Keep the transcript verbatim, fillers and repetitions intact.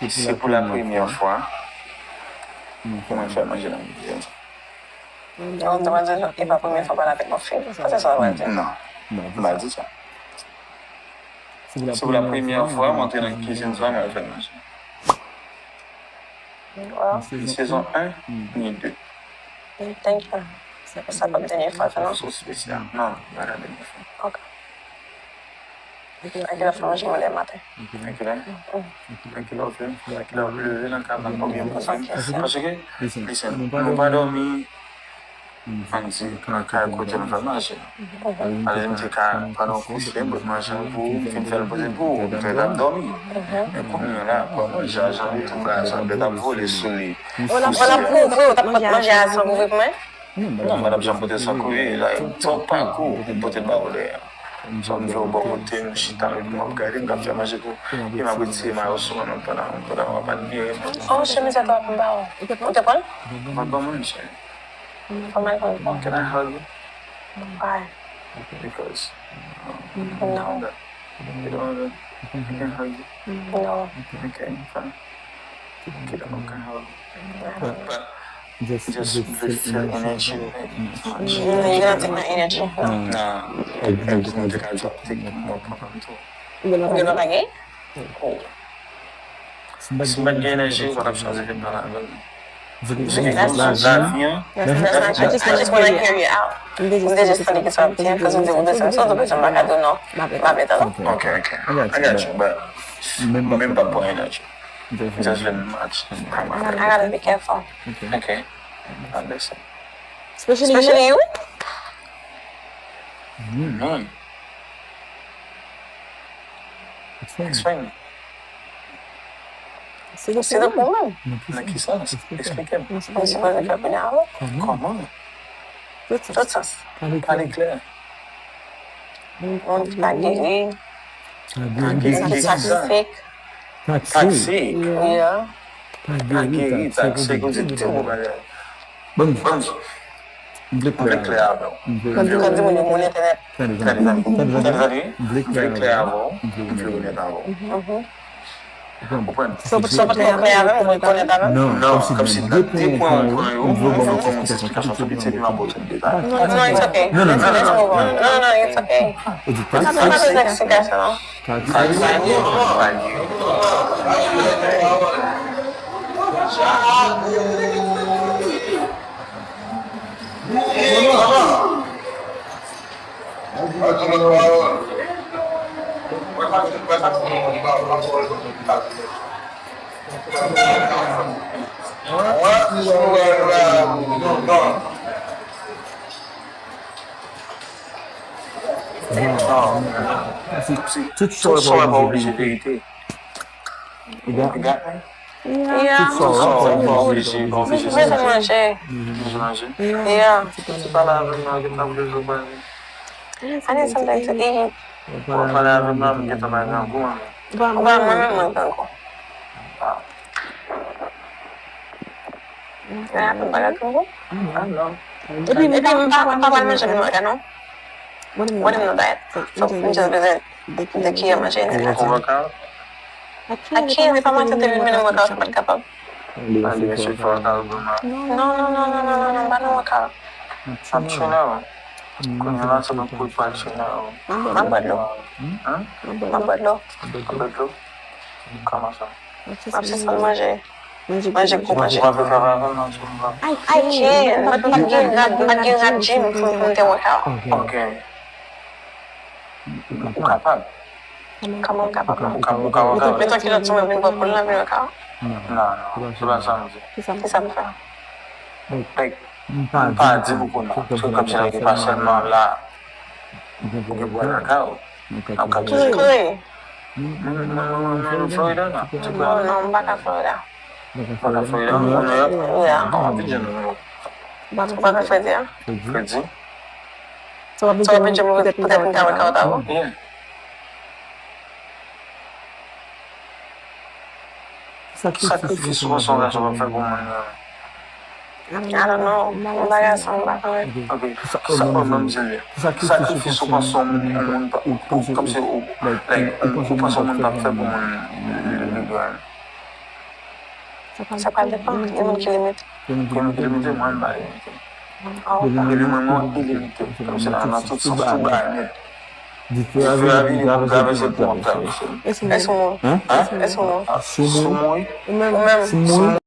Se pou la premyè fwa pou mwen fè manje nan kizin sa. Non, sa vle di, e pa premye fwa w pale avèk yon fi. Sa se sa w pral di? Non, m pa di sa. Se pou la premyè fwa m antre nan kizin sa, mwen fè manje. Ni sezon en, ni de. Thank you. Sa p ap dènye fwa, non? Sou espesyal. Non, pa ka dènye fwa. Ok. Nan kilè w fè manje mwen lè maten? Nan kilè? Nan kilè w vle? Nan kilè w leve nan kay la, konbyen moun? Paske, listen, nou pa dòmi, ann di, nan kay kote nou fè manje. Alè m te ka, pandan w kouche, m pot manje an pou ou, m fin fè l poze pou ou, m te ka dòmi. Men kounye a la, kòman jan, jan nou tou bagay sa, bèt ap vole sou li. Ou la, ou la pou ouvri, ou t ap pot manje a san kouvri pou mwen? Non, mwen ap janm pote sa kouvri, like, sa w pa kou, m pote l ba ou dèyè. So, m vle w bò kote m, chita, epi m ap gade, m ap fè manje tou. Epi m ap retire mayo sou mwen pandan, pandan w ap admire m. Oh, chemiz atò ap anba w. Ou te pran l? M ap ban mwen l, cheri. Fò m al pran l. Can I hug you? Why? Because, um, no. You don't wanna, I can hug you? No. Okay, fine. Okay, don't, okay, hug you. But Just, just feel energy. You're gonna take my energy. Nah, I, I just need to catch up. Take more time too. Ou gen lòt bagay? Si m pa t gen enèji, ou pa t ap chwazi vin pale avè m. Lavi an. I just wanna hear you out. M te just tande ki sa w ap di an, cause m te, m te santi m pa ka di w non. M ap tann. Ok, ok. I got you, but mwen menm pa pran enèji. Just vin match. I gotta be careful. Okay. Understand. Especially you? Mm. Explain. Explain. Se de pwoblèm. Nan ki sans? Eksplike m. Mwen sipoze fè kounye a avè w? Kòman? Tout sans. Pale klè. Moun ki pa geri. Moun ki toksik. Toksik. Yeah. Pa geri, toksik. Ou di tout bon bagay. Bon, m vle klè avè w. Kan di moun yo moun entènèt. Tande, tande, tande. M vle klè avè w. M vle onèt avè w. Ou konprann? So, so pou w klè avè m, ou vle onèt avè m? Non, kòmsi nan de pwen ou pran yo, m vle w ban m yon ti esplikasyon pi piti, epi m ap ba w tout detay. No, no, it's okay. Let's, let's move on. No, no, it's okay. Sa se pa bezwen eksplikasyon, non. Tout sa w wè pa oblije verite. Tout sa w wè pa oblije, pa oblije. Bezwen manje. Bezwen manje. Yeah. Si w pale avè m nan, gentan bezwen pale. I need something to eat. Ou pale avè m nan, m gentan pa grangou an. Ou pa mwen menm mwen grangou. Ah. Mwen apèn pa grangou. Ah non. Epi m pa, m pa pral manje menm bagay non. What do you mean by that? So, m just bezwen de kiyè manje. Ou workout? I can't, e pa maten te vin mennen m workout, m pa t kapab. Mande mesye fè workout pou mwen. Non, non, non, non, non, non, non, pa nan workout. M ap train ou. Kounye a la, se mwen pou pral train ou. M ap bwè dlo. Hein? M ap bwè dlo. Ou bwè dlo? Kòman sa? M ap sispann manje. Manje gwo manje. Ou pa vle travay avè m nan gym nan? I can't. M pa t gen rad, m pa t gen rad gym pou, pou m te workout. Ok. Ou kapab. Kòman m kapab? Ou ka, ou ka, ou ka. Ou ka meton kilòt sou mwen vin bwè poul nan vin workout? Non, non, se pa sa m di. Kisa m fè? Like, m pa di pou kounye a. Se kòmsi nèg pa sèlman la. Ou gen bwè lakay ou. N ap ka toujou. Kote? Mwen, mwen, mwen, mwen, mwen Florida la. Oh non, m pa ka Florida. Ou pa ka Florida? Ou New York? Yeah. Bon, w ap vin jwenn mwen. Ou pa ka Florida? Kredi? So, w ap vin jwenn mwen poutèt m ka wè kawòt avè w? Yeah. Sakrifis ou panse yon gason p ap fè pou moun nan? I don't know. M pa gason, m pa konnen. Ok. Sa, sa, oh, menm se li. Sakrifis ou panse yon moun, yon moun pa, ou, ou, kòmsi ou, like, ou, ou panse yon moun p ap fè pou moun li, li, li, li, li. Sa pral depann. Gen moun ki limite. Gen moun ki limite, mwen m pa limite. Ah, ok. Gen moun ki limite. Kòmsi la nan tout sans tout bagay nèt. Dife a vini pou travèse pou m ap travèse. Èske moun? Hein? Èske moun? Sou mwen, Ou menm? si mwen,